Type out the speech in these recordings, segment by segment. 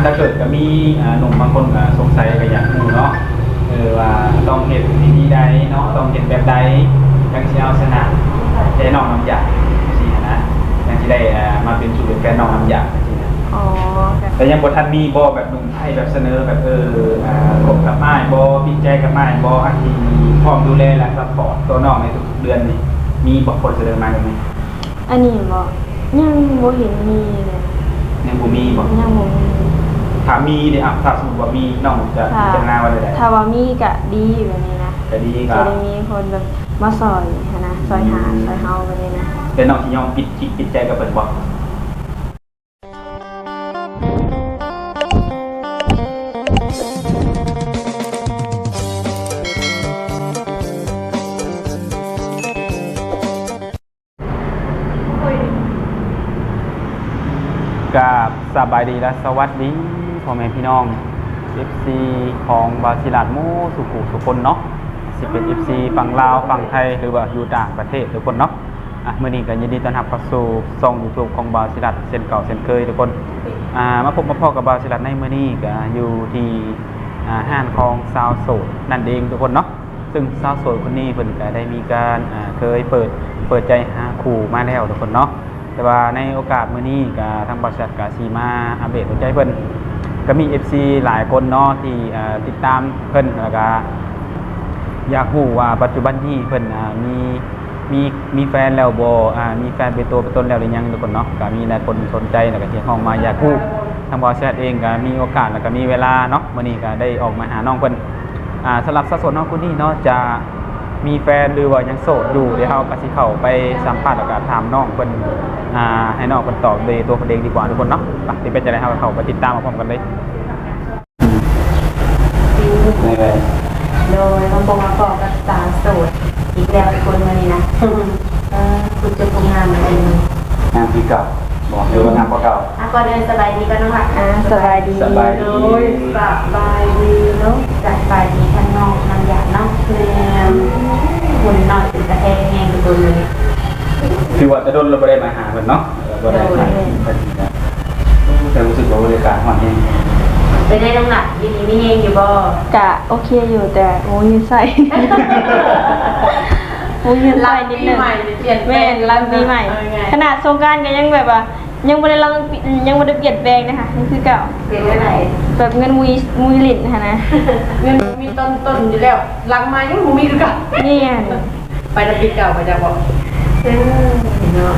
ຖ້າເກີດກໍມີ ອ່າ ໜຸ່ມບາງຄົນກໍສົງໄສ ກໍຢາກຮູ້ເນາະ ເອີ ວ່າຕ້ອງເຮັດວິທີໃດເນາະ ຕ້ອງເຮັດແບບໃດ ຈັ່ງຊິເອົາຊະນະແຕ່ນ້ອງນ້ຳຢາຈັ່ງຊີ້ຫັ້ນນະ ຈັ່ງຊິໄດ້ ອ່າ ມາເປັນຊູ່ເປັນແຟນນ້ອງນ້ຳຢາຈັ່ງຊີ້ນະ. ອໍ ແຕ່ຍັງບໍ່ທັນມີບໍ່ ແບບໜຸ່ມໄທແບບສະເໜີແບບ ເອີ ອ່າ ຄົບກັບອ້າຍບໍ່ ປິດໃຈກັບອ້າຍບໍ່ ອັນທີ່ພ້ອມດູແລ ແລະ ຊັບພອດຕົວນ້ອງໃນທຸກໆເດືອນນີ້ ມີບໍ່ ຄົນສະເໜີມາແບບນີ້? ອັນນີ້ບໍ? ຍັງບໍ່ເຫັນມີເລີຍ. ຍັງບໍ່ມີບໍ? ຍັງບໍ່ມີ. ຖ້າມີເດ ອ່າ ຖ້າສົມມຸດວ່າມີ ນ້ອງຈະ ຖ້າ ພິຈາລະນາວ່າແນວໃດ? ຖ້າວ່າມີກະດີແບບນີ້ນະ. ກະດີ ຈະໄດ້ມີຄົນແບບມາຊ່ອຍຫັ້ນນະ ຊ່ອຍຫາ ອືມ ຊ່ອຍເຮົາແບບນີ້ນະ. ແລ້ວນ້ອງຊິຍອມປິດຈິດປິດໃຈກັບເພິ່ນບໍ? ກາບສະບາຍດີ ແລະ ສະຫວັດດີພໍ່ແມ່ພີ່ນ້ອງ ເອັຟຊີ ຂອງບ່າວສີລາດໝົດສູ່ຜູ້ສູ່ຄົນເນາະ ຊິເປັນ ເອັຟຊີ ຝັ່ງລາວ ຝັ່ງໄທ ຫຼືວ່າຢູ່ຕ່າງປະເທດທຸກຄົນເນາະ. ອ່ະ ມື້ນີ້ກໍຍິນດີຕ້ອນຮັບເຂົ້າສູ່ຊ່ອງ YouTube ຂອງບ່າວສີລັດເຊັ່ນເກົ່າເຊັ່ນເຄີຍທຸກຄົນ. ອ່າ ມາພົບມາພໍ້ກັບບ່າວສີລັດໃນມື້ນີ້ ກໍຢູ່ທີ່ ອ່າ ຮ້ານຂອງຊາວໂສດນັ້ນເອງທຸກຄົນເນາະ. ຊຶ່ງຊາວໂສດຄົນນີ້ເພິ່ນກໍໄດ້ມີການ ອ່າ ເຄີຍເປີດ ເປີດໃຈຫາຄູ່ມາແລ້ວທຸກຄົນເນາະ. ແຕ່ວ່າໃນໂອກາດມື້ນີ້ ກໍທາງບ່າວສີລັດກໍຊິມາອັບເດດຫົວໃຈເພິ່ນ. ກໍມີ ເອັຟຊີ ຫຼາຍຄົນເນາະທີ່ ອ່າ ຕິດຕາມເພິ່ນ ແລ້ວກໍຢາກຮູ້ວ່າປັດຈຸບັນນີ້ເພິ່ນ ອ່າ ມີ ມີ ມີແຟນແລ້ວບໍ່ ອ່າ ມີແຟນເປັນຕົວເປັນຕົນແລ້ວຫຼືຍັງທຸກຄົນເນາະ. ກໍມີຫຼາຍຄົນສົນໃຈ ແລ້ວກໍຮຽກຮ້ອງມາຢາກຮູ້. ທາງບ່າວແຊດເອງກໍມີໂອກາດ ແລ້ວກໍມີເວລາເນາະ ມື້ນີ້ກໍໄດ້ອອກມາຫານ້ອງເພິ່ນ. ອ່າ ສຳລັບສາວໂສດເຮົາຄົນນີ້ເນາະ ຈະມີແຟນ ຫຼືວ່າຍັງໂສດຢູ່ ດຽວເຮົາກໍຊິເຂົ້າໄປສຳພາດ ແລ້ວກໍຖາມນ້ອງເພິ່ນ ອ່າ ໃຫ້ນ້ອງເພິ່ນຕອບດ້ວຍຕົວເພິ່ນເອງດີກວ່າທຸກຄົນເນາະ. ໄປ ຊິເປັນຈັ່ງໃດ ເຮົາກໍເຂົ້າໄປຕິດຕາມພ້ອມກັນເລີຍ. ໂດຍ ມາພົບມາພໍ້ກັບສາວໂສດອີກແລ້ວທຸກຄົນມື້ນີ້ນະ. ເອີ ຜູ້ຈົບຜູ້ງາມເລີຍ ງາມຄືເກົ່າບໍ ຫຼືວ່າງາມກວ່າເກົ່າ? ອ່ະ ກ່ອນອື່ນສະບາຍດີກ່ອນເນາະ. ອ່າ ສະບາຍດີ ສະບາຍດີ ໂດຍ ສະບາຍດີເນາະ. ສະບາຍດີທັງນ້ອງນ້ຳຢາເນາະ. ແມ່ນ ຫຸ່ນນ້ອຍເປັນຕາແພງແຮງທຸກຄົນເລີຍ. ຖືວ່າແຕ່ດົນລະບໍ່ໄດ້ມາຫາເພິ່ນເນາະ. ເອີ ບໍ່ໄດ້ ໂດຍ ມາເພິ່ນ ແຕ່ຮູ້ສຶກວ່າບັນຍາກາດຮ້ອນແຮງ. ເປັນໄດນ້ອງຫຼ້າ ຢູ່ດີມີແຮງຢູ່ບໍ່? ກະໂອເຄຢູ່ ແຕ່ບໍ່ມີເງິນໃຊ້ ບໍ່ມີເງິນໃຊ້ນິດໜຶ່ງ. ຫຼັງປີໃໝ່ນີ້ປ່ຽນແປງ. ແມ່ນ ຫຼັງປີໃໝ່ ເອົາງ່າຍໆ ຂະໜາດສົງການກໍຍັງແບບວ່າ ຍັງບໍ່ໄດ້ລັງ ຍັງບໍ່ໄດ້ປ່ຽນແປງນະຄະ ຍັງຄືເກົ່າ. ເປັນຈັ່ງໃດ? ແບບເງິນບໍ່ມີ ບໍ່ມີຫຼິ້ນຫັ້ນນະ ເງິນບໍ່ມີຕົ້ນໆຢູ່ແລ້ວ ຫຼັງມາຍັງບໍ່ມີຄືເກົ່າ. ແມ່ນ. ໄປແຕ່ປີເກົ່າ ໄປຈັກບໍ່? ເອີ ເນາະ.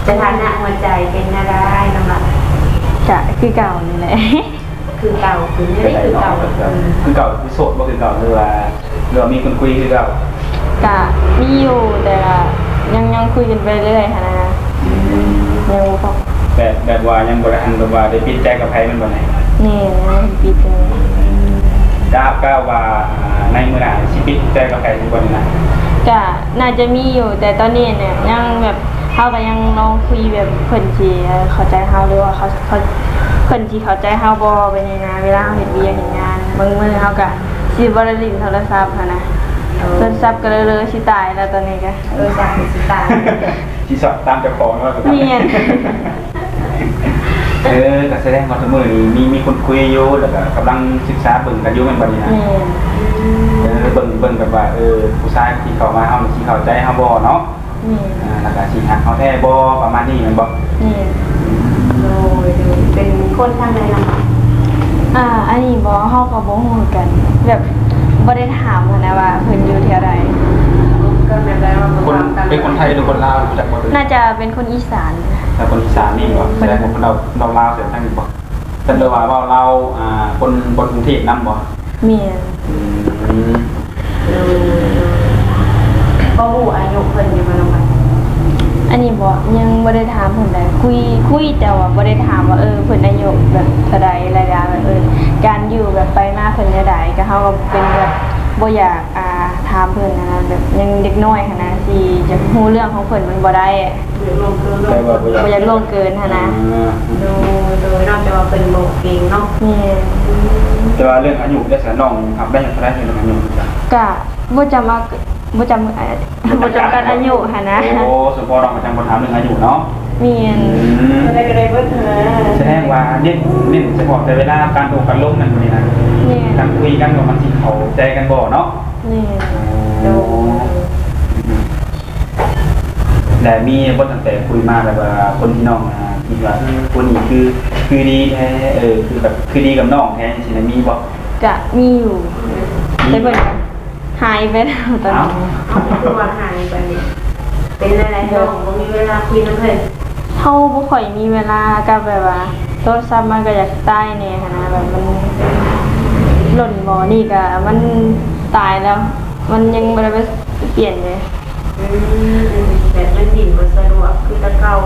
ສະຖານະຫົວໃຈເປັນແນວໃດນ້ອງລະ? ກະຄືເກົ່ານີ້ແຫຼະ. ຄືເກົ່າ ຄືແນວໃດ? ຄືເກົ່າ ຄືເກົ່າ ຄືໂສດບໍ່ ຄືເກົ່າ ຫຼືວ່າ ຫຼືວ່າມີຄົນຄຸຍຄືເກົ່າ? ກະມີຢູ່ ແຕ່ກະຍັງ ຍັງຄຸຍກັນໄປເລື້ອຍຫັ້ນນະ. ອືມ ຍັງບໍ່ພໍ ແບບ ແບບວ່າຍັງບໍ່ໄດ້ ອັນ ແບບວ່າໄດ້ປິດໃຈກັບໃຜແມ່ນບໍ່ນີ້? ແມ່ນ ຍັງບໍ່ໄດ້ປິດເລີຍ. ອືມ ກະ ກະວ່າ ອ່າ ໃນມື້ໜ້າຊິປິດໃຈກັບໃຜຢູ່ບໍ່ນີ້ນະ? ກະໜ້າຈະມີຢູ່ ແຕ່ຕອນນີ້ນີ້ຍັງແບບ ເຮົາກໍຍັງລອງຄຸຍແບບເພິ່ນຊິ ເອີ ເຂົ້າໃຈເຮົາ ຫຼືວ່າເຂົາ ເຂົາ ເພິ່ນຊິເຂົ້າໃຈເຮົາບໍ່ ແບບນີ້ນະ. ເວລາເຮົາເຮັດວຽກເຮັດງານ ບາງມື້ເຮົາກໍຊິບໍ່ໄດ້ຫຼິ້ນໂທລະສັບຫັ້ນນະ. ໂອ້ ໂທລະສັບກໍເລີໆຊິຕາຍແລ້ວຕອນນີ້ກະ. ໂທລະສັບຊິຕາຍ ຊິສອດຕາມເຈົ້າຂອງແລ້ວ. ແມ່ນ. ເອີ ກໍສະແດງວ່າທຸກມື້ນີ້ມີ ມີຄົນຄຸຍຢູ່ ແລ້ວກໍກຳລັງສຶກສາເບິ່ງກັນຢູ່ແມ່ນບໍ່ນີ້ນະ? ແມ່ນ. ເອີ ເບິ່ງ ເບິ່ງແບບວ່າ ເອີ ຜູ້ຊາຍທີ່ເຂົ້າມາເຮົານີ້ຊິເຂົ້າໃຈເຮົາບໍ່ເນາະ? ແມ່ນ. ອ່າ ແລ້ວກໍຊິຮັກເຮົາແທ້ບໍ່ ປະມານນີ້ແມ່ນບໍ່? ແມ່ນ. ໂດຍ ໂດຍ ເປັນຄົນທາງໃດນະ? ອ່າ ອັນນີ້ບໍ່ ເຮົາກໍບໍ່ຮູ້ຄືກັນ ແບບບໍ່ໄດ້ຖາມຫັ້ນນະວ່າເພິ່ນຢູ່ແຖວໃດ. ກໍແມ່ນໄດ້ວ່າບໍ່ຖາມກັນ. ເປັນຄົນໄທຫຼືຄົນລາວ ຮູ້ຈັກບໍ່? ໜ້າຈະເປັນຄົນອີສານ. ແຕ່ຄົນອີສານນີ້ບໍ່? ແສດງວ່າເພິ່ນເວົ້າ ເວົ້າລາວແສດງທາງນີ້ບໍ່? ເພິ່ນເວົ້າລາວ ອ່າ ຄົນ ຄົນກຸງເທບນຳບໍ່? ແມ່ນ. ອືມ ໂດຍ ໂດຍ ບໍ່ຮູ້ອາຍຸເພິ່ນຢູ່ບໍ່ນ້ອງ? ອັນນີ້ບໍ່ ຍັງບໍ່ໄດ້ຖາມເພິ່ນໃດ. ຄຸຍ ຄຸຍ ແຕ່ວ່າບໍ່ໄດ້ຖາມວ່າ ເອີ ເພິ່ນອາຍຸແບບເທົ່າໃດ ລະຍະແບບ ເອີ ການຢູ່ແບບໄປມາເພິ່ນແນວໃດ. ກໍເຮົາກໍເປັນແບບບໍ່ຢາກ ອ່າ ຖາມເພິ່ນຫັ້ນນະ ແບບຍັງເດັກນ້ອຍຫັ້ນນະ ຊິຢາກຮູ້ເລື່ອງຂອງເພິ່ນມັນບໍ່ໄດ້. ບໍ່ຢາກລ່ວງເກີນ ແຕ່ວ່າບໍ່ຢາກ ບໍ່ຢາກລ່ວງເກີນຫັ້ນນະ. ອ່າ ໂດຍ ໂດຍ ນອກຈາກວ່າເພິ່ນບອກເອງເນາະ. ແມ່ນ. ອືມ ແຕ່ວ່າເລື່ອງອາຍຸເດ້ ສະນ້ອງຮັບໄດ້ເທົ່າໃດ ເລື່ອງອາຍຸ? ກະບໍ່ຈຳ ບໍ່ຈຳ ບໍ່ຈຳກັດອາຍຸຫັ້ນນະ. ໂອ້ ສົມພໍນ້ອງກໍຈັ່ງບໍ່ຖາມເລື່ອງອາຍຸເນາະ. ແມ່ນ ອືມ ເທົ່າໃດກໍໄດ້ເບິດຫັ້ນນະ. ສະແດງວ່າເນັ້ນ ເນັ້ນສະເພາະແຕ່ເວລາການໂອ້ການລົມແມ່ນບໍ່ນີ້ນະ? ແມ່ນ ການຄຸຍກັນວ່າມັນຊິເຂົ້າໃຈກັນບໍ່ເນາະ? ແມ່ນ ໂອ້ ໂດຍ ອືມ ແລະ ມີບໍ່ ຕັ້ງແຕ່ຄຸຍມາແບບວ່າຄົນທີ່ນ້ອງ ອາ ຄິດວ່າ ເອີ ຄົນນີ້ຄື ຄືດີແທ້ ເອີ ຄືແບບ ຄືດີກັບນ້ອງແທ້ ຈັ່ງຊີ້ນະ ມີບໍ່? ກະມີຢູ່ ມີ ແຕ່ເພິ່ນກະຫາຍໄປແລ້ວຕອນນີ້. ເອົ້າ ເອົ້າ ຄືວ່າຫາຍໄປນີ້ ເປັນແນວໃດ ນ້ອງບໍ່ມີເວລາຄຸຍນຳເພິ່ນ? ເຮົາບໍ່ຄ່ອຍມີເວລາ ກະແບບວ່າໂທລະສັບມັນກະຢາກຕາຍແດ່ຫັ້ນນະ ແບບມັນຫຼົ່ນບໍ່ ນີ້ກະມັນຕາຍແລ້ວ ມັນຍັງບໍ່ໄດ້ໄປປ່ຽນເລີຍ. ອືມ ແບບມັນຫຼິ້ນບໍ່ສະດວກຄືແຕ່ເກົ່າ.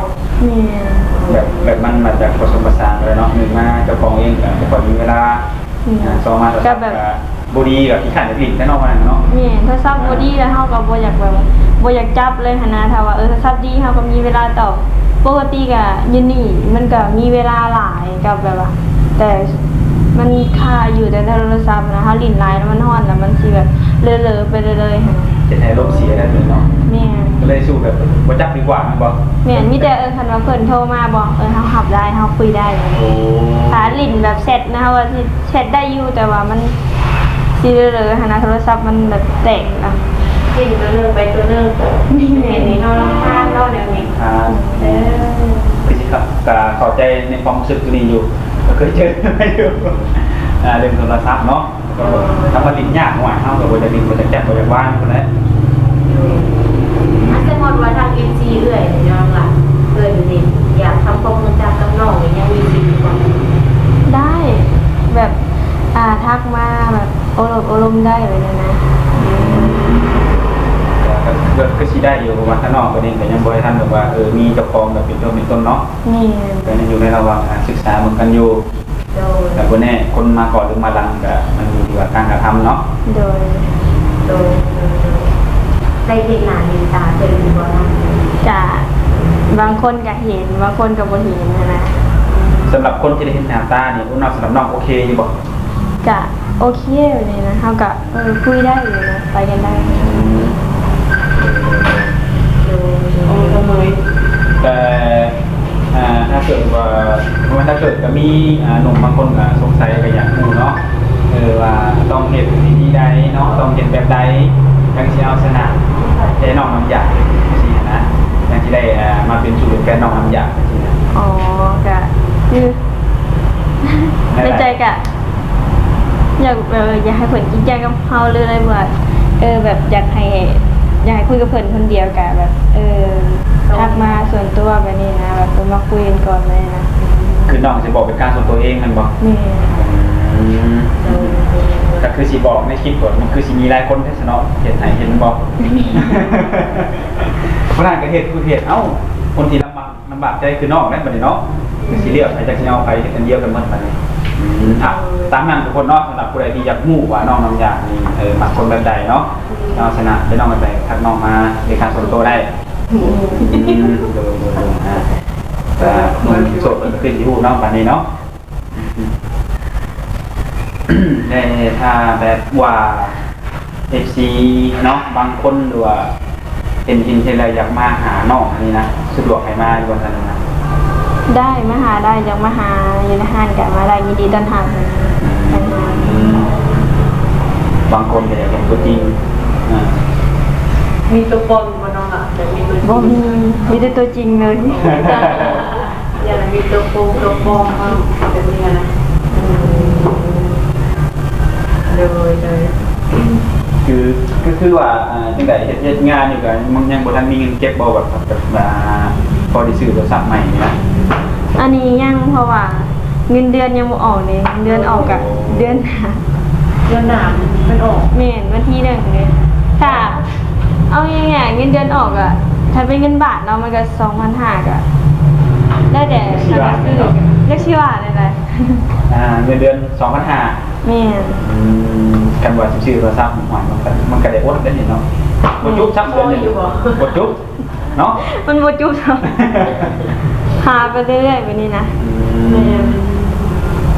ແມ່ນ ແບບ ແບບມັນມາຈາກປະສົມປະສານກັນແລ້ວເນາະ ໜຶ່ງມາເຈົ້າຂອງເອງກະບໍ່ຄ່ອຍມີເວລາ ອືມ ອາ ສອງມາໂທລະສັບກະແບບ ກະບໍ່ດີ ກະຂີ້ຄ້ານຢາກຫຼິ້ນແທ້ເນາະ ວ່າຊັ້ນເນາະ. ແມ່ນ ໂທລະສັບບໍ່ດີແລ້ວເຮົາກະບໍ່ຢາກແບບ ບໍ່ຢາກຈັບເລີຍຫັ້ນນະ ຖ້າວ່າ ເອີ ໂທລະສັບດີເຮົາກະມີເວລາຕອບ. ປົກກະຕິກະຢູ່ນີ້ມັນກະມີເວລາຫຼາຍ ກະແບບວ່າ ແຕ່ມັນຄາຢູ່ແຕ່ໂທລະສັບຫັ້ນນະ ເຮົາຫຼິ້ນຫຼາຍແລ້ວມັນຮ້ອນ ແລ້ວມັນຊິແບບເລີໆໄປເລີຍໆຫັ້ນນະ ເຮັດໃຫ້ອາລົມເສຍໄດ້ເລີຍເນາະ. ແມ່ນ ກະເລີຍສູ້ແບບບໍ່ຈັບດີກວ່າແມ່ນບໍ່? ແມ່ນ ມີແຕ່ ເອີ ຄັນວ່າເພິ່ນໂທມາບອກ ເອີ ເຮົາຮັບໄດ້ ເຮົາຄຸຍໄດ້. ໂອ້ ຖ້າຫຼິ້ນແບບແຊັດນະ ເຮົາວ່າຊິ ແຊັດໄດ້ຢູ່ ແຕ່ວ່າມັນຊິເລີໆຫັ້ນນະ ໂທລະສັບມັນແບບແຕກນະ ຫຼິ້ນໂຕໜຶ່ງໄປໂຕໜຶ່ງ ແມ່ນ ເຮັດໃຫ້ເຮົາລຳຄານເນາະແນວນີ້ ລຳຄານ. ເອີ ຄືຊິເຂົ້າ ກະເຂົ້າໃຈໃນຄວາມຮູ້ສຶກຕົວນີ້ຢູ່ ກະເຄີຍເຈີມາຢູ່ ອາ ເລື່ອງໂທລະສັບເນາະ. ໂດຍ ຖ້າວ່າຫຼິ້ນຍາກ ໂອ້ຍ ເຮົາກະບໍ່ຢາກຫຼິ້ນ ບໍ່ຢາກຈັບ ບໍ່ຢາກວາງພຸ້ນແຫຼະ. ໂດຍ ອາ ສົມມຸດວ່າທາງເອັຟຊີເອື້ອຍນີ້ເນາະ ເອື້ອຍນີ້ຢາກທຳຄວາມຮູ້ຈັກກັບນ້ອງນີ້ ຍັງມີສິດຢູ່ບໍ່? ໄດ້ ແບບ ອາ ທັກມາແບບໂອ້ລົມ ໂອ້ລົມໄດ້ແບບນີ້ນະ. ອືມ ກະ ກະ ກະຄືຊິໄດ້ຢູ່ ເພາະວ່າທາງນ້ອງເພິ່ນເອງກະຍັງບໍ່ໄດ້ທັນແບບວ່າ ເອີ ມີເຈົ້າຂອງແບບເປັນຕົວເປັນຕົນເນາະ. ແມ່ນ ກະຍັງຢູ່ໃນລະຫວ່າງ ອາ ສຶກສາເບິ່ງກັນຢູ່. ໂດຍ ແຕ່ບໍ່ແນ່ ຄົນມາກ່ອນຫຼືມາຫຼັງກະ ມັນຢູ່ທີ່ວ່າການກະທຳເນາະ. ໂດຍ ໂດຍ ໂດຍ ໂດຍ ໄດ້ເຫັນໜ້າເຫັນຕາເພິ່ນຢູ່ບໍ່ນະ? ກະບາງຄົນກະເຫັນ ບາງຄົນກະບໍ່ເຫັນຫັ້ນນະ. ສຳລັບຄົນທີ່ໄດ້ເຫັນໜ້າຕານີ້ ອຸນອກ ສຳລັບນ້ອງໂອເຄຢູ່ບໍ່? ກະໂອເຄຢູ່ນີ້ນະ ເຮົາກະ ເອີ ຄຸຍໄດ້ຢູ່ນະ ໄປກັນໄດ້. ອືມ ໂດຍ ໂດຍ ໂອ້ ສະເໝີຍ ແຕ່ ອ່າ ຖ້າເກີດວ່າ ບໍ່ແມ່ນ ຖ້າເກີດກະມີ ອ່າ ໜຸ່ມບາງຄົນກະສົງໄສ ກະຢາກຮູ້ເນາະ ເອີ ວ່າຕ້ອງເຮັດວິທີໃດເນາະ ຕ້ອງເຮັດແບບໃດ ຈັ່ງຊິເອົາຊະນະແຕ່ນ້ອງນ້ຳຢາ ຈັ່ງຊີ້ຫັ້ນນະ ຈັ່ງຊິໄດ້ ອ່າ ມາເປັນຊູ່ເປັນແຟນນ້ອງນ້ຳຢາ ຈັ່ງຊີ້ນະ. ອໍ ກະຄື ໃນໃຈກະ ຢາກ ແບບ ຢາກໃຫ້ເພິ່ນຈິງໃຈກັບເຮົາເລີຍ ແບບວ່າ ເອີ ແບບຢາກໃຫ້ ຢາກໃຫ້ຄຸຍກັບເພິ່ນຄົນດຽວ ກະແບບ ເອີ ທັກມາສ່ວນຕົວແບບນີ້ນະ ແບບເພິ່ນມາຄຸຍກັນກ່ອນແບບນີ້ນະ. ຄືນ້ອງຊິບອກເປັນການສ່ວນຕົວເອງແມ່ນບໍ່? ແມ່ນ. ອືມ ກະຄືຊິບອກໃນຄລິບໂລດ ມັນຄືຊິມີຫຼາຍຄົນແທ້ຊະເນາະ ເຮັດໃຫ້ເຫັນບໍ່? ຜູ້ນັ້ນກະເຮັດ ຜູ້ນີ້ເຮັດ ເອົ້າ ຄົນທີ່ລຳບາກ ລຳບາກໃຈຄືນ້ອງແຫຼະບັດນີ້ເນາະ ຊິເລືອກໃຜ ຈັກຊິເອົາໃຜ ເຮັດອັນດຽວກັນໝົດບັດນີ້. ອືມ ອ່ະ ຕາມນັ້ນທຸກຄົນເນາະ ສຳລັບຜູ້ໃດທີ່ຢາກຮູ້ວ່ານ້ອງນ້ຳຢານີ້ ເອີ ມັກຄົນແບບໃດເນາະ ເອົາຊະນະ ເປັນນ້ອງແບບໃດ ທັກນ້ອງມາເລນທາງສ່ວນໂຕໄດ້. ອືມ ໂດຍ ໂດຍ ໂດຍ ອ່າ ກະໜຸ່ມໂສດເພິ່ນກະຄືຊິຮູ້ເນາະ ບັດນີ້ເນາະ. ແລະ ຖ້າແບບວ່າ ເອັຟຊີ ເນາະ ບາງຄົນ ຫຼືວ່າເຫັນ ເຫັນ ເຫັນແລ້ວຢາກມາຫານ້ອງອັນນີ້ນະ ສະດວກໃຫ້ມາຢູ່ບໍ່ ຊັ້ນນະ? ໄດ້ ມາຫາໄດ້ ຢາກມາຫາຢູ່ໃນຮ້ານກະມາໄດ້ ຍິນດີຕ້ອນຮັບ. ອືມ ບາງຄົນກະຢາກເຫັນຕົວຈິງ. ອ່າ ມີຕົວປອມຢູ່ບໍ່ນ້ອງລະ? ແບບມີຕົວຈິງ ບໍ່ມີ ມີແຕ່ຕົວຈິງເລີຍ. ຢ່າງມີຕົວໂປງຕົວປອມມາແບບນີ້ຫັ້ນນະ. ອືມ ໂດຍ ໂດຍ ຄື ຄື ຄືວ່າ ອ່າ ຈັ່ງໃດ ເຮັດ ເຮັດງານຢູ່ກະຍັງ ຍັງບໍ່ທັນມີເງິນເກັບບໍ່ ແບບ ແບບ ອ່າ ພໍໄດ້ຊື້ໂທລະສັບໃໝ່ນີ້ນະ? ອັນນີ້ຍັງ ເພາະວ່າເງິນເດືອນຍັງບໍ່ອອກເດ້ ເງິນເດືອນອອກກະເດືອນໜ້າ ເດືອນໜ້າມັນອອກ. ແມ່ນ ວັນທີໜຶ່ງເດ້ ຖ້າ ເອົາງ່າຍໆ ເງິນເດືອນອອກກະ ຖ້າເປັນເງິນບາດເນາະ ມັນກະສອງພັນຫ້າ ກະໄດ້ແຕ່ ຈັ່ງຊີ້ຫວາ ຈັ່ງຊີ້ຫວາແນວໃດ. ອ່າ ເງິນເດືອນສອງພັນຫ້າ. ແມ່ນ. ອືມ ຄັນວ່າຊິຊື້ໂທລະສັບ ມັນກະ ມັນກະໄດ້ອົດໄດ້ເນາະ ບໍ່ຈຸບຊ້ຳເດືອນໜຶ່ງ ບໍ່ຈຸບເນາະ ມັນບໍ່ຈຸບຊ້ຳ ຫາໄປເລື້ອຍໆ ແບບນີ້ນະ. ອືມ ແມ່ນ.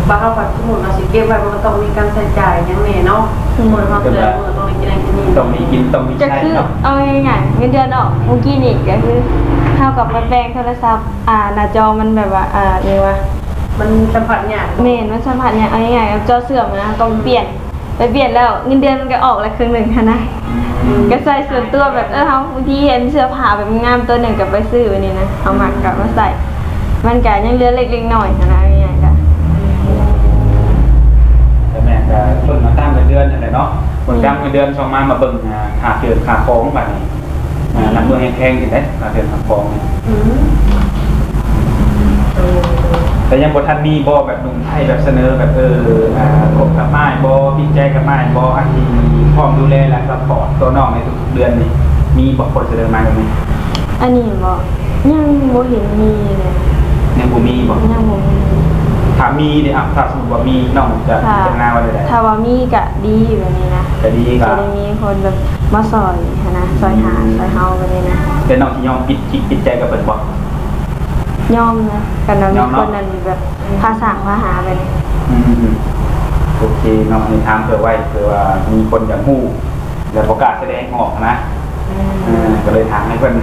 ວ່າເຮົາ ຄັນສົມມຸດວ່າຊິເກັບໄວ້ ມັນກໍຕ້ອງມີການໃຊ້ຈ່າຍຫຍັງແດ່ເນາະ. ອືມ ຄົນເຮົາແຕ່ລະມື້ຕ້ອງໄດ້ກິນໄດ້ກິນນີ້ ຕ້ອງມີກິນຕ້ອງມີໃຊ້ເນາະ. ກໍຄືເອົາງ່າຍໆ ເງິນເດືອນອອກເມື່ອກີ້ນີ້ ກໍຄືເຮົາກໍໄປແປງໂທລະສັບ ອ່າ ໜ້າຈໍມັນແບບວ່າ ອ່າ ຫຍັງວະ ມັນສຳຜັດຍາກ. ແມ່ນ ມັນສຳຜັດຍາກ. ເອົາງ່າຍໆ ເຈົ້າເຊື່ອມາ ຕ້ອງປ່ຽນ ໄປປ່ຽນແລ້ວເງິນເດືອນມັນກໍອອກແລ້ວເຄິ່ງໜຶ່ງຫັ້ນນະ. ອືມ ກໍໃສ່ສ່ວນຕົວແບບ ເອີ ເຮົາບາງທີອັນເສື້ອຜ້າແບບງາມຕົວໜຶ່ງກໍໄປຊື້ແບບນີ້ນະ ເຮົາມັກກໍມາໃສ່ ມັນກໍຍັງເຫຼືອເລັກເລັກນ້ອຍຫັ້ນນະ ເອົາງ່າຍໆກໍ ກໍແມ່ນ ກໍເບິ່ງເອົາຕາມເງິນເດືອນຫັ້ນແຫຼະເນາະ. ເບິ່ງຕາມເງິນເດືອນ ອືມ ຊ່ອງມາ ມາເບິ່ງ ອ່າ ຄ່າເຄື່ອງຄ່າຂອງບາດນີ້. ອ່າ ອືມ ນ້ຳເມືອງແຮງແພງຢູ່ເດ້ ຄ່າເຄື່ອງຄ່າຂອງນີ້. ອືມ ໂດຍ ໂດຍ ແຕ່ຍັງບໍ່ທັນມີບໍ່ ແບບໜຸ່ມໄທ ແບບສະເໜີແບບ ເອີ ອ່າ ຄົບກັບອ້າຍບໍ່ ຜິດໃຈກັບອ້າຍບໍ່ ອັນທີ່ພ້ອມດູແລ ແລະ ຊັບພອດຕົວນ້ອງໃນທຸກໆເດືອນນີ້ ມີບໍ່ ຄົນສະເໜີມາແບບນີ້? ອັນນີ້ບໍ່ ຍັງບໍ່ເຫັນມີເລີຍ. ຍັງບໍ່ມີບໍ່? ຍັງບໍ່ມີ. ຖ້າມີເດ ອ່ະ ຖ້າສົມມຸດວ່າມີ ນ້ອງຈະ ຖ້າ ພິຈາລະນາວ່າແນວໃດ? ຖ້າວ່າມີກະດີແບບນີ້ນະ ກະດີ ກະຈະໄດ້ມີຄົນແບບມາຊ່ອຍຫັ້ນນະ ຊ່ອຍຫາ ອືມ ຊ່ອຍເຮົາແບບນີ້ນະ. ແຕ່ນ້ອງຊິຍອມປິດ ຊິປິດໃຈກັບເພິ່ນບໍ່? ຍອມນະ ຄັນວ່າມີ ຍອມເນາະ ຄົນນັ້ນແບບພາສ້າງພາຫາແບບນີ້. ອືມ ໂອເຄເນາະ ອັນນີ້ຖາມເພື່ອໄວ້ ເພື່ອວ່າມີຄົນຢາກຮູ້ ແລ້ວບໍ່ກ້າສະແດງອອກນະ. ອືມ ເອີ ກໍເລີຍຖາມໃຫ້ເພິ່ນ.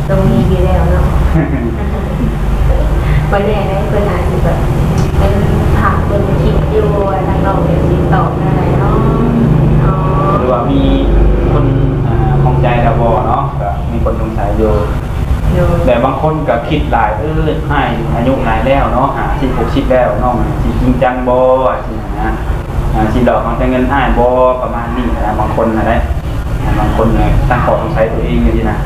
ຕ້ອງມີຢູ່ແລ້ວເນາະ. ບໍ່ແນ່ເດ້ ເພິ່ນອາດຊິແບບ ເອີ ຖາມເພິ່ນຄິດຢູ່ວ່າທາງນ້ອງເພິ່ນຊິຕອບແນວໃດເນາະ. ອໍ ຫຼືວ່າມີຄົນ ອ່າ ຂ້ອງໃຈແລ້ວບໍ່ເນາະ ກໍມີຄົນສົງໄສຢູ່. ໂດຍ ແຕ່ບາງຄົນກໍຄິດຫຼາຍ ເອີ ອ້າຍອາຍຸຫຼາຍແລ້ວເນາະ ຫ້າສິບ ຫົກສິບແລ້ວ ນ້ອງຊິຈິງຈັງບໍ່ ຊິຫັ້ນນະ ອ່າ ຊິຫຼອກເອົາແຕ່ເງິນອ້າຍບໍ່ ປະມານນີ້ນະ ບາງຄົນນະເດ້. ບາງຄົນນະຕັ້ງຂໍ້ສົງໄສຕົວເອງຈັ່ງຊີ້ນະ.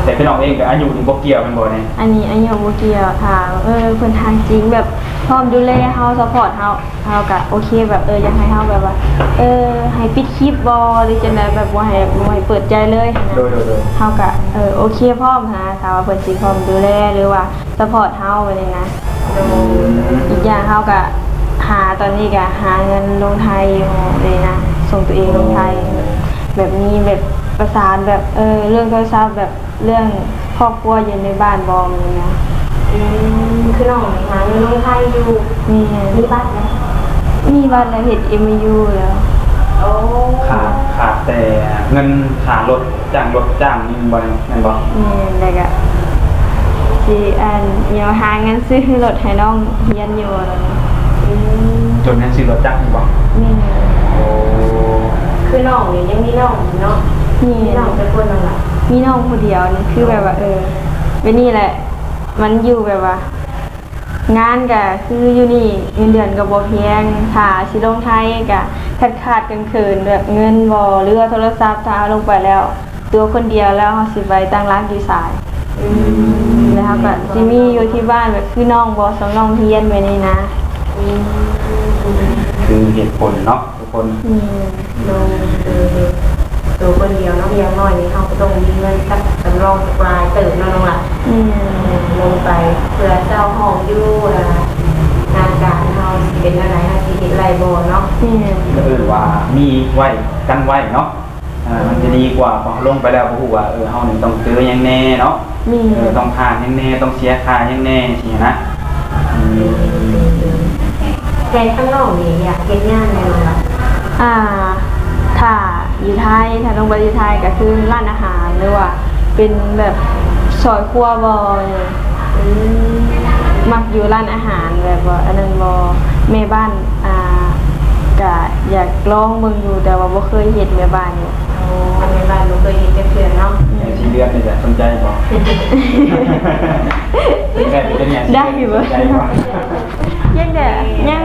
ແຕ່ຄືນ້ອງເອງກໍອາຍຸນີ້ບໍ່ກ່ຽວແມ່ນບໍ່ນີ້? ອັນນີ້ອາຍຸບໍ່ກ່ຽວ ຖ້າ ເອີ ເພິ່ນຮັກຈິງ ແບບ ພ້ອມດູແລເຮົາ ຊັບພອດເຮົາ ເຮົາກະໂອເຄ ແບບ ເອີ ຢາກໃຫ້ເຮົາແບບວ່າ ເອີ ໃຫ້ປິດຄລິບບໍ່ ຫຼືຈັ່ງໃດ ແບບບໍ່ໃຫ້ ບໍ່ໃຫ້ເປີດໃຈເລີຍຫັ້ນນະ. ໂດຍ ໂດຍ ໂດຍ ເຮົາກະ ເອີ ໂອເຄພ້ອມຫັ້ນນະ ຖ້າວ່າເພິ່ນຊິພ້ອມດູແລ ຫຼືວ່າຊັບພອດເຮົາແບບນີ້ນະ. ໂດຍ ອີກຢ່າງເຮົາກະຫາ ຕອນນີ້ກະຫາເງິນລົງໄທຢູ່ນີ້ນະ ສົ່ງຕົວເອງລົງໄທ ແບບມີແບບປະສານແບບ ເອີ ເລື່ອງໂທລະສັບ ແບບ ເລື່ອງຄອບຄົວຢູ່ໃນບ້ານບໍ່ ແມ່ນບໍ່? ອືມ ຄືນ້ອງນີ້ຫາເງິນລົງໄທຢູ່. ແມ່ນ. ມີບັດໄໝ? ມີບັດແລ້ວ ເຮັດເອັມໂອຢູແລ້ວ. ໂອ້ ຂາດ ຂາດແຕ່ເງິນຄ່າລົດ ຈ້າງລົດຈ້າງນີ້ແມ່ນບໍ່ ແມ່ນບໍ່? ແມ່ນ ແລ້ວກະຊິ ອັນ ຫາເງິນຊື້ລົດໃຫ້ນ້ອງຮຽນຢູ່. ອືມ ຈົນແມ່ນຊື້ລົດຈັກນີ້ບໍ່? ແມ່ນ. ໂອ້ ຄືນ້ອງນີ້ຍັງມີນ້ອງຢູ່ເນາະ? ແມ່ນ. ມີນ້ອງຈັກຄົນນ້ອງລະ? ມີນ້ອງຜູ້ດຽວນີ້ ຄືແບບວ່າ ເອີ ແບບນີ້ແຫຼະ ມັນຢູ່ແບບວ່າ ງານກະຄືຢູ່ນີ້ ເງິນເດືອນກະບໍ່ແພງ ຖ້າຊິລົງໄທກະຂາດໆເຂີນໆ ແບບເງິນບໍ່ ຫຼືວ່າໂທລະສັບ ຖ້າເຮົາລົງໄປແລ້ວ ຕົວຄົນດຽວແລ້ວ ເຮົາຊິໄປຕັ້ງຫຼັກຢູ່ໃສ? ອືມ ແລ້ວເຮົາກະຊິມີຢູ່ທີ່ບ້ານ ແບບຄືນ້ອງບໍ່ ສ່ວນນ້ອງຮຽນແບບນີ້ນະ. ອືມ ຄືເຫດຜົນເນາະ ທຸກຄົນ. ອືມ ໂດຍ ໂດຍ ໂດຍ ຕົວຄົນດຽວເນາະ ຢ່າງໜ້ອຍນີ້ເຮົາກໍຕ້ອງມີເງິນສັກສຳຮອງສັກຫຼາຍເຕີບເນາະນ້ອງຫຼ້າ. ອືມ ລົງໄປເພື່ອເຊົ່າຫ້ອງຢູ່ ແລ້ວງານການເຮົາຊິເປັນແນວໃດ ເຮົາຊິເຮັດໄດ້ບໍ່ເນາະ. ອືມ ກໍເອີ້ນວ່າມີໄວ້ກັນໄວ້ເນາະ. ອ່າ ມັນຈະດີກວ່າ ເພາະເຮົາລົງໄປແລ້ວບໍ່ຮູ້ວ່າ ເອີ ເຮົານີ້ຕ້ອງເຈີຫຍັງແດ່ເນາະ. ແມ່ນ. ເອີ ຕ້ອງຜ່ານຫຍັງແດ່ ຕ້ອງເສຍຄ່າຫຍັງແດ່ ຈັ່ງຊີ້ນະ. ອືມ ແຕ່ທາງນ້ອງນີ້ຢາກເຮັດງານແນວໃດ? ອ່າ ຖ້າຢູ່ໄທ ຖ້າລົງໄປຢູ່ໄທກໍຄືຮ້ານອາຫານ ຫຼືວ່າເປັນແບບຊ່ອຍຄົວບໍ່. ອືມ ມັກຢູ່ຮ້ານອາຫານແບບວ່າອັນນັ້ນບໍ່ ແມ່ບ້ານ ອ່າ ກະຢາກລອງເບິ່ງຢູ່ ແຕ່ວ່າບໍ່ເຄີຍເຮັດແມ່ບ້ານຢູ່. ໂອ້ ແມ່ບ້ານບໍ່ເຄີຍເຮັດຈັກເທື່ອເນາະ. ແມ່ສີ່ເດືອນນີ້ແຫຼະ ສົນໃຈບໍ່? ແມ່ເປັນແມ່ສີ່ເດືອນ ໄດ້ຢູ່ບໍ່? ສົນໃຈບໍ່? ຍັງແຕ່ ຍັງ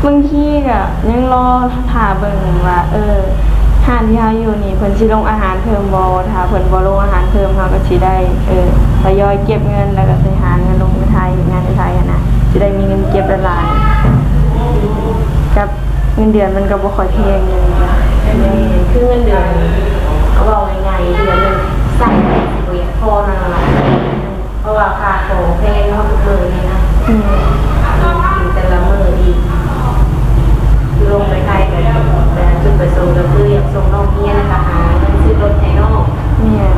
ບາງທີກໍຍັງລໍຖ້າເບິ່ງວ່າ ເອີ ຮ້ານທີ່ເຮົາຢູ່ນີ້ເພິ່ນຊິລົງອາຫານເພີ່ມບໍ່? ຖ້າເພິ່ນບໍ່ລົງອາຫານເພີ່ມ ເຮົາກໍຊິໄດ້ ເອີ ທະຍອຍເກັບເງິນ ແລ້ວກໍໄປຫາເງິນລົງໄປໄທ ເຮັດງານຢູ່ໄທຫັ້ນນະ ຊິໄດ້ມີເງິນເກັບຫຼາຍໆ ກັບເງິນເດືອນມັນກໍບໍ່ຄ່ອຍແພງເລີຍ. ແມ່ນ ຄືເງິນເດືອນ ເວົ້າງ່າຍໆ ເດືອນໜຶ່ງໃຊ້ໄດ້ຊິບໍ່ຢາກພໍນັ້ນລະ. ເພາະວ່າຄ່າຂອງແພງເນາະ ທຸກມື້ນີ້ນະ. ແມ່ນ. ກິນແຕ່ລະມື້ອີກ ຄືລົງໄປໄທກໍແບບຈຸດປະສົງກໍຄືຢາກສົ່ງນ້ອງຮຽນ ແລ້ວກໍຫາເງິນຊື້ລົດໃຫ້ນ້ອງ. ແມ່ນ.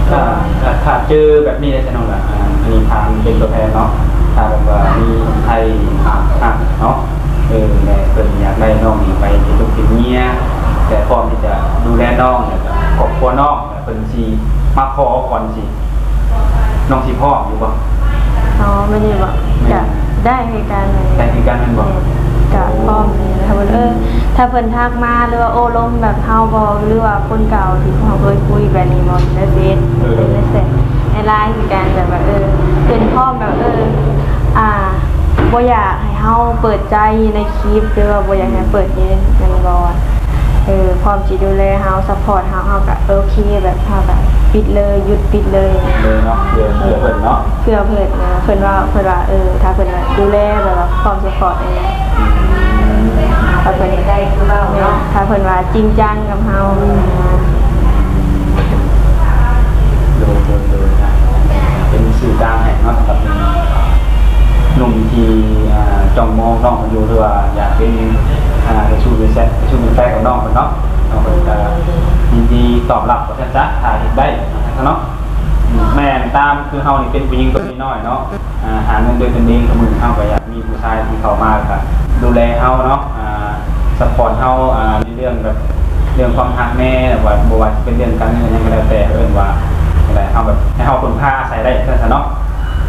ຖ້າ ຖ້າ ຖ້າເຈີແບບນີ້ໄດ້ຊະນ້ອງລະ ອ່ ອັນນີ້ຖາມເປັນຕົວແທນເນາະ ຖ້າແບບວ່າມີຄົນໄທຫາກເນາະ ເອີ ແລະເພິ່ນຢາກໄດ້ນ້ອງນີ້ໄປເປັນລູກເປັນເມຍ ແລະພ້ອມທີ່ຈະດູແລນ້ອງ ແລະກໍຄອບຄົວນ້ອງ ແລະເພິ່ນຊິມາຂໍກ່ອນຊິ ນ້ອງຊິພ້ອມຢູ່ບໍ່? ອໍ ແມ່ນຢູ່ບໍ່? ແມ່ນ ກະໄດ້ຄືກັນ ໄດ້ຄືກັນແມ່ນບໍ່? ແມ່ນ ກະພ້ອມ ຖ້າເພິ່ນ ເອີ ຖ້າເພິ່ນທັກມາ ຫຼືວ່າໂອ້ລົມແບບເຮົາບໍ່ ຫຼືວ່າຄົນເກົ່າທີ່ເຮົາເຄີຍຄຸຍແບບນີ້ບໍ່ ໃນເຟສ ເອີ ຫຼືໃນແຊັດ ໃນລາຍ ຄືກັນ ແບບວ່າ ເອີ ເພິ່ນພ້ອມແບບ ເອີ ອ່າ ບໍ່ຢາກໃຫ້ເຮົາເປີດໃຈຢູ່ໃນຄລິບ ຫຼືວ່າບໍ່ຢາກໃຫ້ເປີດຢູ່ໃນນັ້ນບໍ່ ເອີ ພ້ອມຊິດູແລເຮົາ ຊັບພອດເຮົາ ເຮົາກະໂອເຄ ແບບເຮົາກະປິດເລີຍ ຢຸດປິດເລີຍ ເລີຍເນາະ ເພື່ອ ເພື່ອເພິ່ນເນາະ ເພື່ອເພິ່ນນະ ເພິ່ນວ່າ ເພິ່ນວ່າ ເອີ ຖ້າເພິ່ນແບບດູແລ ແບບວ່າພ້ອມຊັບພອດ ອືມ ຖ້າເພິ່ນ ໄດ້ຄືເວົ້າເນາະ ຖ້າເພິ່ນວ່າຈິງຈັງກັບເຮົາ ໂດຍ ໂດຍ ໂດຍ ເປັນສື່ກາງໃຫ້ເນາະ ສຳລັບໜຸ່ມທີ່ ອ່າ ຈ້ອງມອງນ້ອງເພິ່ນຢູ່ ຫຼືວ່າຢາກເປັນ ອ່າ ເປັນຊູ້ເປັນແຊ ເປັນຊູ້ເປັນແຟນກັບນ້ອງເພິ່ນເນາະ ນ້ອງເພິ່ນກະຍິນດີຕອບຮັບວ່າຊັ້ນຊະ ຖ້າເຮັດໄດ້ວ່າຊັ້ນຊະເນາະ ແມ່ນ ຕາມຄືເຮົານີ້ເປັນຜູ້ຍິງຕົວນ້ອຍໆເນາະ ອ່າ ຫາເງິນດ້ວຍຕົນເອງ ທຸກມື້ນີ້ເຮົາກໍຢາກ ມີຜູ້ຊາຍທີ່ເຂົ້າມາ ແລ້ວກະດູແລເຮົາເນາະ ອ່າ ຊັບພອດເຮົາ ອ່າ ໃນເລື່ອງແບບ ເລື່ອງຄວາມຮັກແດ່ ຫຼືວ່າບໍ່ວ່າຈະເປັນເລື່ອງການເງິນຫຍັງກໍແລ້ວແຕ່ ເອີ້ນວ່າຈັ່ງໃດ ເຮົາແບບ ໃຫ້ເຮົາເພິ່ງພາອາໄສໄດ້ຊັ້ນຊະເນາະ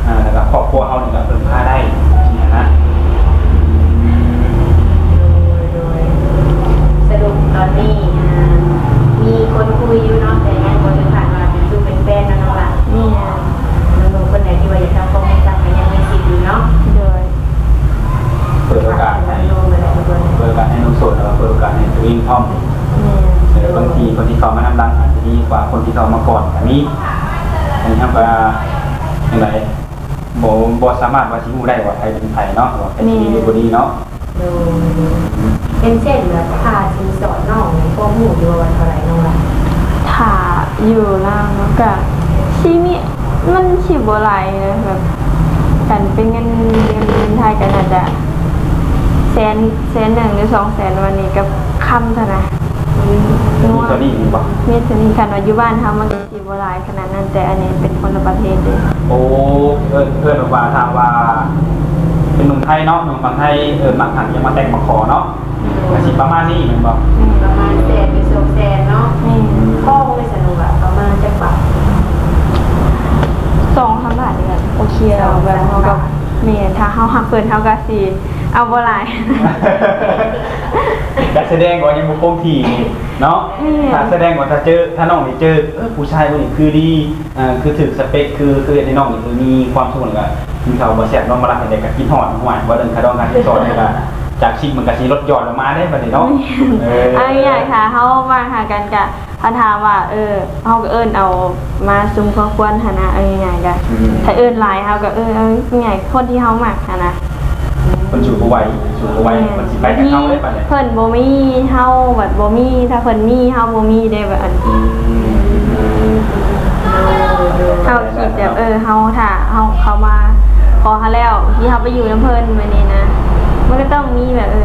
ອ່າ ແລ້ວກະຄອບຄົວເຮົານີ້ກະເພິ່ງພາໄດ້ ຊີ້ນະ. ໂດຍ ໂດຍ ສະຫຼຸບຕອນນີ້ ອ່າ ມີຄົນຄຸຍຢູ່ເນາະ ແຕ່ຍັງບໍ່ເຖິງຂັ້ນວ່າເປັນຊູ້ເປັນແຟນເນາະ ນ້ອງຫຼ້າ ແມ່ນ ໜຸ່ມໆຄົນໃດທີ່ວ່າຢາກທຳຄວາມຮູ້ຈັກກໍຍັງມີສິດຢູ່ເນາະ ໂດຍ ເປີດໂອກາດໃຫ້ ເປີດໂອກາດໃຫ້ໜຸ່ມໂສດ ແລ້ວກໍເປີດໂອກາດໃຫ້ຕົວເອງພ້ອມ ແມ່ນ ແຕ່ບາງທີຄົນທີ່ເຂົ້າມານຳຫຼັງອາດຈະດີກວ່າຄົນທີ່ເຂົ້າມາກ່ອນກໍມີ ອັນນີ້ເຮົາກໍຈັ່ງໃດ ບໍ່ ບໍ່ສາມາດວ່າຊິຮູ້ໄດ້ວ່າໃຜເປັນໃຜເນາະ ວ່າໃຜຊິດີ ແມ່ນ ຫຼືບໍ່ດີເນາະ ໂດຍ ເປັນເຊັ່ນແບບຄ່າສິນສອດນ້ອງນີ້ພໍຮູ້ຢູ່ວ່າເທົ່າໃດນ້ອງຫຼ້າ? ຖ້າຢູ່ລາວເນາະ ກະຊິມີ ມັນຊິບໍ່ຫຼາຍນະ ແບບ ຄັນເປັນເງິນ ເງິນ ເງິນໄທກໍໜ້າຈະແສນ ແສນໜຶ່ງ ຫຼື ສອງແສນ ປະມານນີ້ ກັບຄຳເທົ່ານັ້ນ ອືມ ມີເທົ່ານີ້ແມ່ນບໍ່? ມີເທົ່ານີ້ ຄັນວ່າຢູ່ບ້ານເຮົາມັນ ຊິບໍ່ຫຼາຍຂະໜາດນັ້ນ ແຕ່ອັນນີ້ເປັນຄົນລະປະເທດເດ້. ໂອ້ ເອີ້ນ ເອີ້ນວ່າ ຖ້າວ່າເປັນໜຸ່ມໄທເນາະ ໜຸ່ມຝັ່ງໄທ ເອີ້ນມັກຫັກຢາກມາແຕ່ງມາຂໍເນາະ ກະຊິປະມານນີ້ແມ່ນບໍ່? ປະມານແສນຫຼືສອງແສນເນາະ. ແມ່ນ. ພໍບໍ່ໄດ້ສະໜຸກອະ ປະມານຈັກບາດ? ສອງສາມບາດນີ້ກະໂອເຄແລ້ວ ແບບເຮົາກະ ແມ່ນ ຖ້າເຮົາຮັກເພິ່ນ ເຮົາກະຊິ ເອົາບໍ່ຫຼາຍ ກະສະແດງວ່າຍັງບໍ່ຄົງທີ່ເນາະ. ແມ່ນ. ຖ້າສະແດງວ່າ ຖ້າເຈີ ຖ້ານ້ອງໄດ້ເຈີ ເອີ ຜູ້ຊາຍຜູ້ນີ້ຄືດີ ເອີ ຄືຖືກສະເປັກ ຄື ຄືເຮັດໃຫ້ນ້ອງນີ້ ເອີ ມີຄວາມສຸກ ແລ້ວກະກິນເຂົ້າບໍ່ແຊບ ນອນບໍ່ຫຼັບ ເຮັດໃດກະຄິດຮອດ ຫ້ວຍ ບໍ່ເລື່ອງຄ່າດອງຄ່າສິນສອດນີ້ກະ ຈາກສິບມັນກະຊິລົດຢ່ອນລົງມາເດ້ ບັດນີ້ເນາະ. ແມ່ນ. ເອີ ເອົາງ່າຍໆ ຖ້າເຮົາມາຫາກັນກະ ຄັນຖາມວ່າ ເອີ ເຮົາກໍເອີ້ນເອົາມາຊຸມຄອບຄົວຫັ້ນນະ ເອົາງ່າຍໆ ກະ ອືມ ຖ້າເອີ້ນຫຼາຍ ເຮົາກໍ ເອີ ເອົາງ່າຍ ຄົນທີ່ເຮົາມັກຫັ້ນນະ. ເພິ່ນສູ້ບໍ່ໄຫວ ສູ້ບໍ່ໄຫວ ແມ່ນ ເພິ່ນຊິໄປແຕ່ເຮົາໄດ້ປານໃດ? ເພິ່ນບໍ່ມີ ເຮົາບັດບໍ່ມີ ຖ້າເພິ່ນມີ ເຮົາບໍ່ມີເດ້ ແບບອັນ ອືມ ເຮົາຄິດແບບ ເອີ ເຮົາ ຖ້າເຮົາເຂົ້າມາຂໍເຮົາແລ້ວ ທີ່ເຮົາໄປຢູ່ນຳເພິ່ນແບບນີ້ນະ ມັນກໍຕ້ອງມີແບບ ເອີ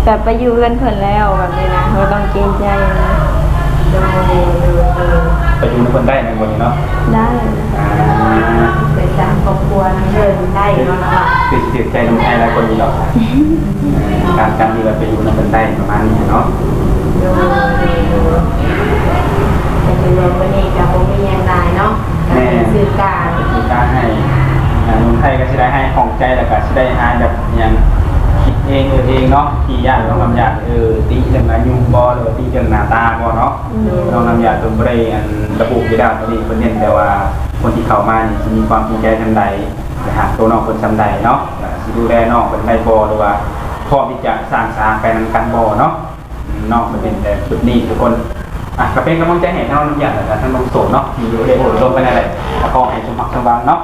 ແບບໄປຢູ່ເຮືອນເພິ່ນແລ້ວແບບນີ້ນະ ເຮົາກໍຕ້ອງເກງໃຈນະ. ໂດຍ ໂດຍ ໂດຍ ໄປຢູ່ນຳເພິ່ນໄດ້ແມ່ນບໍ່ນີ້ເນາະ? ໄດ້. ອ່າ ໄປສ້າງຄອບຄົວນຳເພິ່ນໄດ້ເນາະ ຄືຊິຖືກໃຈໜຸ່ມໄທຫຼາຍຄົນຢູ່ດອກ ການ ການທີ່ວ່າໄປຢູ່ນຳເພິ່ນໄດ້ປະມານນີ້ເນາະ. ໂດຍ ໂດຍ ໂດຍ ກໍຖືວ່າມື້ນີ້ກໍບໍ່ມີຫຍັງຫຼາຍເນາະ. ແມ່ນ ກະເປັນສື່ກາງ ເປັນສື່ກາງໃຫ້ ອ່າ ໜຸ່ມໄທກໍຊິໄດ້ຫາຍຂ້ອງໃຈ ແລ້ວກໍຊິໄດ້ຫາຍແບບຫຍັງ ຄິດເອງເອີເອງເນາະ ທີ່ຢ້ານນ້ອງລຳຢາດ ເອີ ຕິເລື່ອງອາຍຸບໍ່ ຫຼືວ່າຕິເລື່ອງໜ້າຕາບໍ່ເນາະ. ໂດຍ ນ້ອງລຳຢາດເພິ່ນບໍ່ໄດ້ ອັນ ລະບຸຢູ່ແລ້ວ ຕອນນີ້ເພິ່ນເນັ້ນແຕ່ວ່າຄົນທີ່ເຂົ້າມານີ້ຊິມີຄວາມຈິງໃຈສ່ຳໃດ ແລະ ຮັກໂຕນ້ອງເພິ່ນສ່ຳໃດເນາະ ແລະ ຊິດູແລນ້ອງເພິ່ນໄດ້ບໍ່ ຫຼືວ່າພ້ອມທີ່ຈະສ້າງສາໄປນຳກັນບໍ່ເນາະ. ອືມ ນ້ອງເພິ່ນເນັ້ນແຕ່ຈຸດນີ້ທຸກຄົນ ອ່ະ ກໍເປັນກຳລັງໃຈໃຫ້ທັງນ້ອງລຳຢາດ ແລະ ທັງນ້ອງໂສດເນາະ ທີ່ໄດ້ໂອ້ລົມກັນນັ້ນແຫຼະ ກໍຂໍໃຫ້ສົມຫວັງສົມຫວັງເນາະ.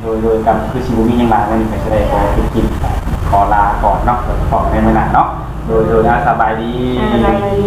ໂດຍ ໂດຍ ກໍຄືຊິບໍ່ມີຫຍັງຫຼາຍ ມື້ນີ້ກໍຊິໄດ້ຂໍປິດຄລິບ ຂໍລາກ່ອນເນາະ ແລ້ວກໍພໍ້ກັນໃນມື້ໜ້າເນາະ. ໂດຍ ໂດຍ ອ່າ ສະບາຍດີ ສະບາຍດີ.